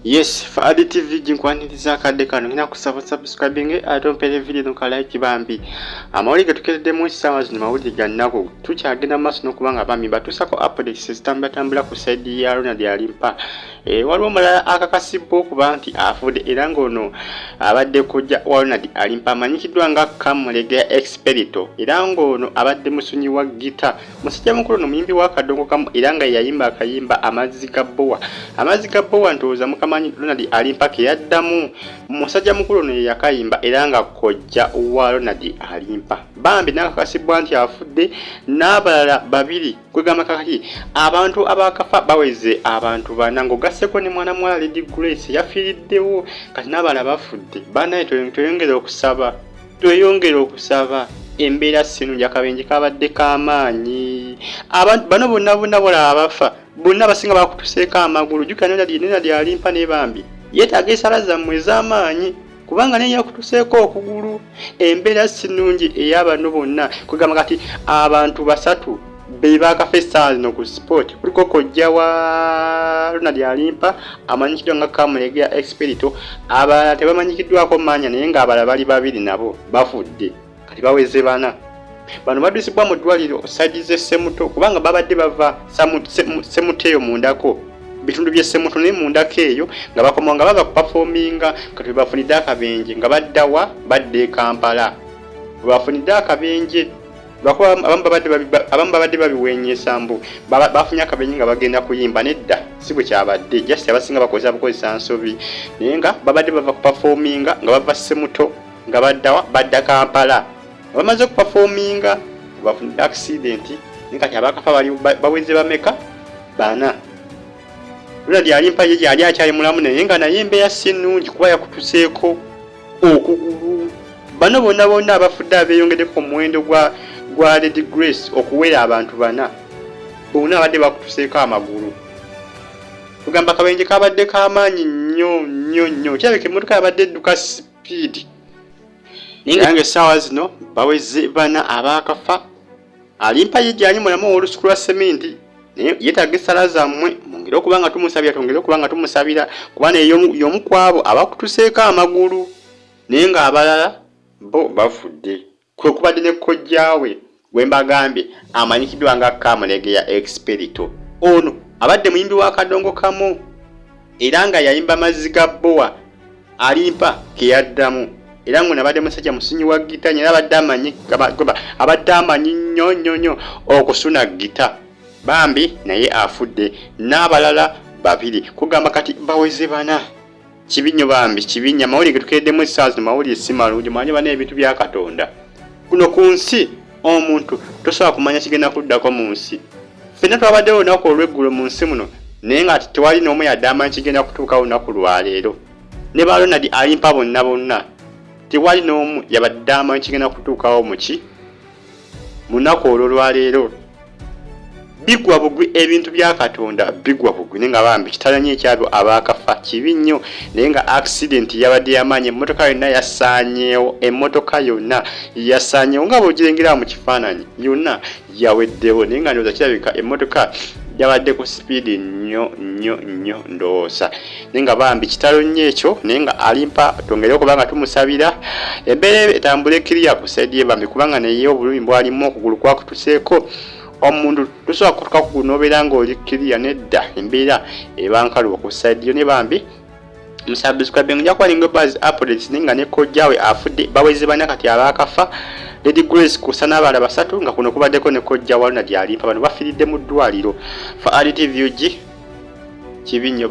Yes, Faadi TV ginkwaniriza akadde kano, ngina kusaba subscribing ate ompere video no like bambi. Amawulire getukereddemu essaawa zino mawulire ga nnaku, tukyagenda mu maaso n'okuba nga bambi batuusako updates ezitambulatambula ku side ya Ronald Alimpa. Waliwo omulala akakasibwa okuba nti afudde, era ng'ono abadde kojja wa Ronald Alimpa amanyikiddwa nga Kamulegea Experito, era ng'ono abadde musunyi wa gita. Musajja mukulu ono muyimbi wa kadongo kamu, era nga yayimba akayimba Amazzi ga Bowa. Amazzi ga Bowa ndowooza mukamanyi, Ronald Alimpa ke yaddamu. Musajja mukulu ono ye yakayimba, era nga kojja wa Ronald Alimpa bambi n'akakasibwa nti afudde n'abalala babiri. Kwegamba kakati abantu abakafa baweze abantu bana, ng'ogasseko ne mwana muwala Lady Grace yafiiriddewo, kati n'abalala bafudde. Banaye tweyongere okusaba, tweyongere okusaba, embeera sinungi, akabenje kabadde k'amaanyi. Abantu bano bonna bonna bolaba abafa bonna abasinga bakutuseeko amagulu. Jjukira Ronald Alimpa ne bambi yeetaaga esala zammwe ez'amaanyi, kubanga naye yakutuseeko okugulu. Embeera sinungi ey'abano bonna. Kwegamba kati abantu basatu be bakafa essaawa zino ku spot. Kuliko kojja wa Ronald Alimpa amanyikiddwa nga Kamulegea Experito, abalala tebamanyikiddwako maanya, naye ng'abalala bali babiri nabo bafudde, kati baweze bana. Bano baddusibwa mu ddwaliro side z'e Semuto, kubanga babadde bava Semuto eyo mundako, bitundu by'e Semuto, naye mundako eyo nga bakomawo nga bava kuperforminga. Kati webafunidde akabenje nga baddawa? Badda e Kampala webafunidde akabenje, lwakuba abamu babadde babiwenyesa mbu bafunye akabenje nga bagenda kuyimba. Nedda, si bwe kyabadde, just abasinga bakozesa bukozesa nsobi, naye nga babadde bava kuperforminga nga bava Semuto nga baddawa? Badda Kampala. Nga bamaze okuperforminga bafunidde accident, naye kati abakafa bali baweze bameka? Bana. Ronald Alimpa ye yali akyali mulamu, naye nga naye embeera si nnungi kuba yakutuseeko okugulu. Bano bonna bonna abafudde abeeyongeddeko omuwendo gwa Lady Grace okuwera abantu bana, bonna abadde bakutuseeko amagulu. Tugamba akabenje kabadde k'amaanyi nnyo nnyo nnyo, kirabika emmotoka yabadde edduka speed, naye nga essaawa zino baweze bana abaakafa. Alimpa ye gyali mulamu ow'olusuku lwa seminti, naye yeetaaga essala zammwe mwongere okuba nga tumusabira, twongere okuba nga tumusabira, kuba naye y'omu ku abo abakutuseeko amagulu, naye ng'abalala bo bafudde. Kwe kubadde ne kojjaawe gwe mbagambye amanyikiddwa nga Kamulegeya Experito. Ono abadde muyimbi wa kadongo kamu, era nga yayimba Mazzi ga Bowa Alimpa ke yaddamu, era ngo nabadde musajja musunyi wa gita, era abadde amanyi abadde amanyi nnyo nnyo nnyo okusuna gita. Bambi naye afudde n'abalala babiri, kugamba kati baweze bana. Kibi nnyo bambi, kibi nnyo. Amawulire getukereddemu essaawa zino mawulire si malungi. Manye bana, ebintu bya Katonda kuno ku nsi, omuntu tosobola kumanya kigenda kuddako mu nsi. Ffenna twabaddewo olunaku olw'eggulo mu nsi muno, naye nga tewali n'omu yadde amanyi kigenda kutuukawo olunaku lwaleero. Ne ba Ronald Alimpa bonna bonna tewali n'omu yabadde amanyi kigenda kutuukawo muki mu nnaku olwo lwaleero. Bigwa bugwi, ebintu bya Katonda bigwa bugwi, naye nga bambi kitalo nnyo ekyabo abaakafa, kibi nnyo. Naye nga accident yabadde yamaanyi, emmotoka yonna yasaanyeewo, emmotoka yonna yasaanyeewo nga bw'ogirengera mu kifaananyi, yonna yaweddewo. Naye nga ndowooza kirabika emmotoka yabadde ku speed nnyo nnyo nnyo ndowooza, naye nga bambi kitalo nnyo ekyo. Naye nga Alimpa twongere okuba nga tumusabira embeera etambule kiriya ku side ye bambi, kubanga naye obulumi bwalimu, okugulu kwakutuseeko. Omuntu tosobola kutuka kugulu n'obeera ng'oli kiriya, nedda, embeera eba nkalubo ku side yo. Ne bambi musubscribe, nja kubalinga buzz updates. Naye nga ne kojjaawe afudde, baweze bana kati abaakafa, Lady Grace kusa n'abalala basatu, nga kuno kubaddeko ne kojja wa Ronald Alimpa. Bano bafiiridde mu ddwaliro. Fa RTV UG, kibi nnyo.